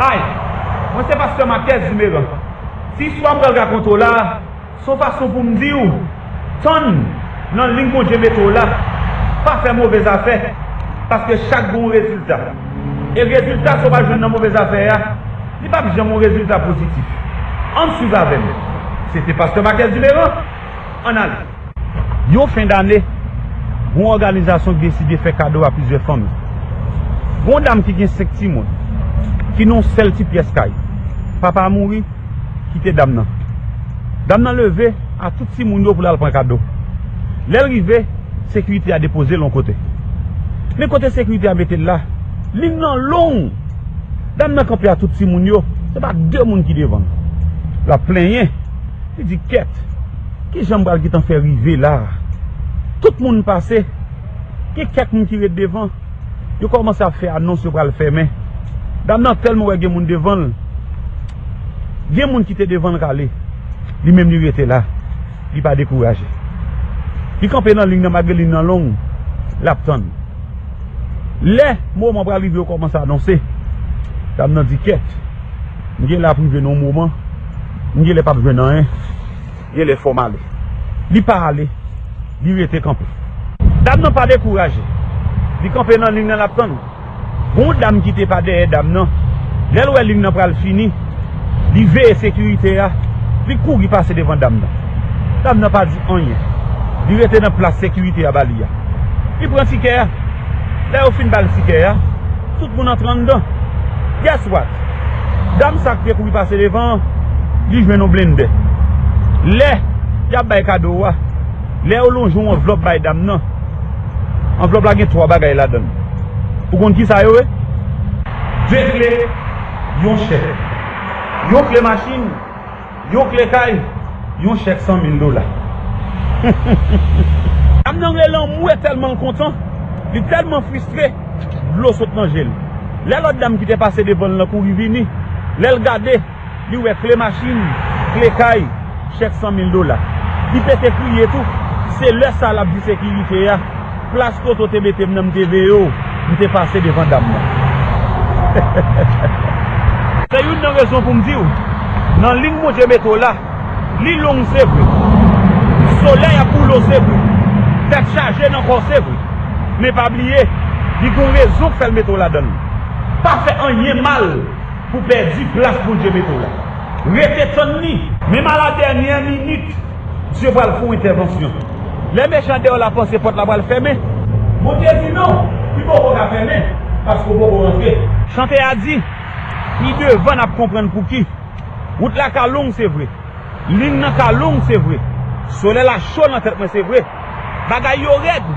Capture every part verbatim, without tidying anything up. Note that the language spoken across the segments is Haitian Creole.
Ay, mwen se pastè Marquez Dumeran. Ti istwa m pral rakonte w la, se yon fason pou m di w, tann nan liy Bondye mete w la, pa fè move zafè, paske chak gen yon rezilta. E rezilta, si w pa jwenn nan move zafè a, li p ap janm yon rezilta pozitif. Ann swiv avè m. Se te pastè Marquez Dumeran. Ann ale. Yon fen dane, gon òganizasyon ki deside fè kado a plizyè fanmi. Gon dam ki gen senk timoun, ki nan yon sèl ti pyès kay. Papa a mouri, kite dam nan. Dam nan leve a tout timoun yo pou l al pran kado. Lè l rive, sekirite a depoze l yon kote. Men kote sekirite a mete l la, liy nan long. Dam nan kanpe a tout timoun yo, se pa de moun ki devan l. L ap plenyen. Li di, kèt, kijan m pral gentan fè rive la a? Tout moun pase, gen kèk moun ki ret devan, yo kòmanse ap fè anons yo pral fèmen. Dam nan tèlman wè gen moun devan l, gen moun ki te devan l k ale, li menm li rete la, li pa dekouraje. Li kanpe nan liy nan malgre liy nan long, l ap tann. Lè moman pral rive yo kòmanse anonse, dam nan di, kèt, m gen lè ap rive nan yon moman, m gen lè p ap jwenn anyen, gen lè fò m ale. Li pa ale, li rete kanpe. Dam nan pa dekouraje, li kanpe nan liy nan l ap tann. Gon dam ki te pa dèyè dam nan, lè l wè liy nan pral fini, li veye sekirite a, li kouri pase devan dam nan. Dam nan pa di anyen. Li rete nan plas sekirite a ba li a. Li pran tikè a. Lè yo fin ba l tikè a, tout moun antre anndan. Guess what? Dam sa k te kouri pase devan an, li jwenn yon blendè. Lè y ap bay kado a, lè yo lonje yon anvlòp bay dam nan, anvlòp la gen twa bagay ladan l. Ou konn kisa yo ye? De kle, yon chèk. Yon kle machin, yon kle kay, yon chèk san mil dola. Dam nan rele anmwe tèlman l kontan, li tèlman fristre, dlo sot nan je l. Lè lòt dam ki te pase devan l lan kouri vini, lè l gade, li wè kle machin, kle kay, chèk san mil dola. Li pete kriye tou. Se lè sa a l ap di sekirite a, plas kote w te mete m nan, m te veye w, m te pase devan dam nan. Se youn nan rezon pou m di w, nan liy Bondye mete w la, li long se vre. Solèy ap boule w se vre. Tèt chaje nan kò w se vre. Men pa bliye, li gen yon rezon k fè l mete w ladan l. Pa fè anyen mal pou pèdi plas Bondye mete w la. Rete tann li. Menm a la dènyè minit, Dye pral fè yon entèvansyon. Lè mechan dèyè w la panse pòt la pral fèmen, Bondye di non, li poko ka fèmen, paske w poko rantre. Chantè a di, pi devan n ap konprann pouki. Wout la ka long, se vre. Liy nan ka long, se vre. Solèy la cho nan tèt mwen, se vre. Bagay yo rèd.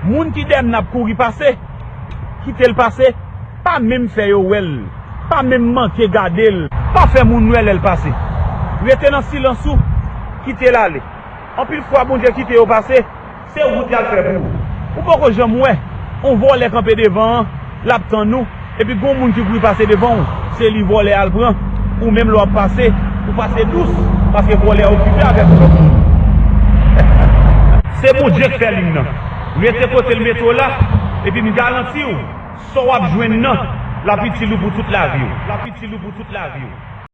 Moun ki dèyè m nan ap kouri pase. Kite l pase. Pa menm fè yo wè l. Pa menm manke gade l. Pa fè moun wè lè l pase. Rete nan silans ou. Kite l ale. Anpil fwa, Bondye kite yo pase. Se wout y al fè pou ou. Ou poko janm wè yon vòlè kanpe devan an, l ap tann ou, epi gon moun ki kouri pase devan w, se li vòlè a al pran, ou menm lè w ap pase, ou pase dous, paske vòlè a okipe avèk yon lòt moun. Se Bondye k fè liy nan. Rete kote l mete w la, epi m garanti w, sa w ap jwenn nan, l ap itil ou pou tout lavi w. L ap itil ou pou tout lavi w.